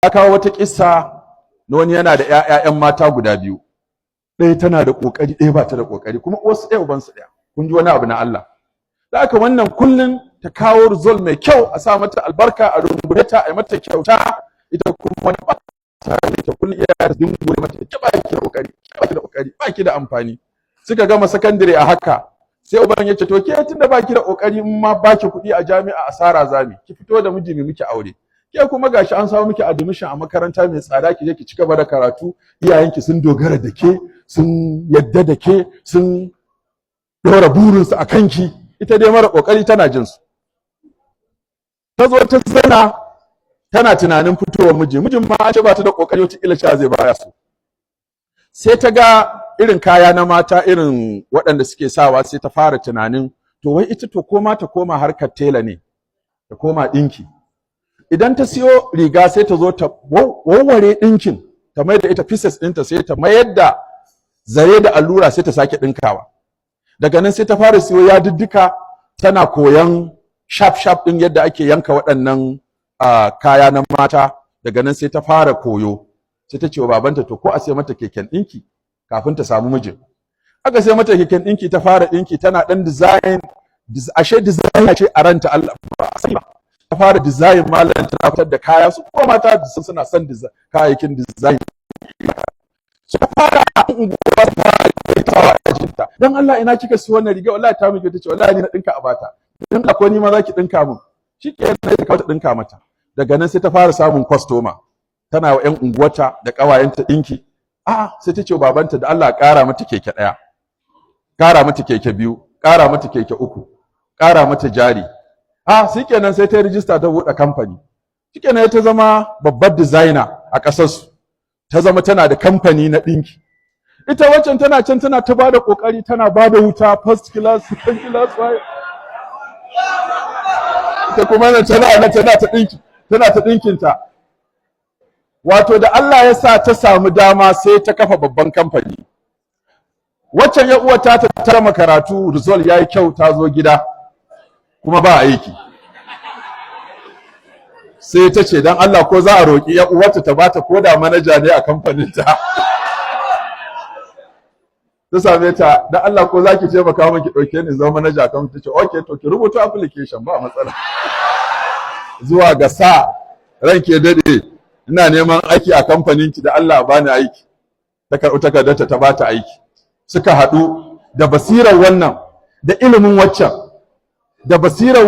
Ya kawo wata kissa na wani yana da ƴaƴan mata guda biyu, ɗaya tana da ƙoƙari, ɗaya ba ta da ƙoƙari, kuma uwarsu ɗaya, ubansu ɗaya. Kun ji wani abu na Allah. Da haka wannan kullum ta kawo result mai kyau, a sa mata albarka, a rungume ta, a yi mata kyauta. Ita kuma wani ba ta ta kullum iya ta dingure mata, ki ba ki da ƙoƙari, ba ki da ƙoƙari, ba ki da amfani. Suka gama sakandare a haka, sai uban ya ce, "To ke, tunda ba ki da ƙoƙari, in ma ba ki kuɗi a jami'a asara zami, ki fito da miji mu miki aure. Ke kuma gashi an samu miki admission a makaranta mai tsada, ki je ki ci gaba da karatu. Iyayenki sun dogara da ke, sun yadda da ke, sun ɗora burinsu a kanki." Ita dai mara ƙoƙari tana jin su. Ta zo ta zauna tana tunanin fitowar miji. Mijin ma an ce ba ta da ƙoƙari, wata ƙila sha zai baya so. Sai ta ga irin kaya na mata, irin waɗanda suke sawa, sai ta fara tunanin, to wai ita to koma ta koma harkar tela ne, ta koma ɗinki. Idan ta siyo riga, sai ta zo ta warware ɗinkin, ta mai da ita pieces ɗinta, sai ta mayar da zare da allura, sai ta sake ɗinkawa. Daga nan sai ta fara siyo yadiddika, tana koyan sharp sharp ɗin yadda ake yanka waɗannan kaya na mata. Daga nan sai ta fara koyo. Sai ta ce wa babanta, to ko a sai mata keken ɗinki kafin ta samu mijin. Aka sai mata keken ɗinki, ta fara ɗinki, tana ɗan design. Ashe design ce a ranta, Allah ba a sani ba. Ta fara design, malam, tana fitar da kaya. Su kuma mata suna son kayayyakin design. Su fara unguwa fara tawa a jinta, "Dan Allah, ina kika siyo wannan riga? Wallahi ta miki." Tace, "Wallahi ni na dinka a bata." "Dan Allah, ko ni ma zaki dinka mun?" Shikenan, sai ta kawo ta dinka mata. Daga nan sai ta fara samun customer, tana wa ƴan unguwarta da ƙawayenta dinki. A'a, sai ta ce wa babanta da Allah ƙara mata keke ɗaya, ƙara mata keke biyu, ƙara mata keke uku, ƙara mata jari. A shikenan, sai ta yi rijista, ta buɗe kamfani. Shikenan, ta zama babbar designer a ƙasar su, ta zama tana da kamfani na ɗinki. Ita wancan tana can tana ta bada ƙoƙari, tana bada wuta, first class, second class, waye. Ita kuma nan tana nan tana ta ɗinki, tana ta ɗinkinta. Wato da Allah ya sa ta samu dama, sai ta kafa babban kamfani. Waccan ya uwa ta ta karatu, result yayi kyau, ta zo gida kuma ba aiki. Sai ta ce dan Allah ko za a roƙi ya uwarta ta bata ko da manaja ne a kamfanin ta. Ta same ta, "Dan Allah, ko za ki taimaka min ki ɗauke ni zama manaja a kamfanin?" Ta ce, "Okay, to ki rubuta application, ba matsala." Zuwa ga sa ranke dade, ina neman aiki a kamfanin ki, da Allah bani aiki. Ta karɓi takardarta, ta bata aiki. Suka haɗu da basirar wannan da ilimin waccan da basirar.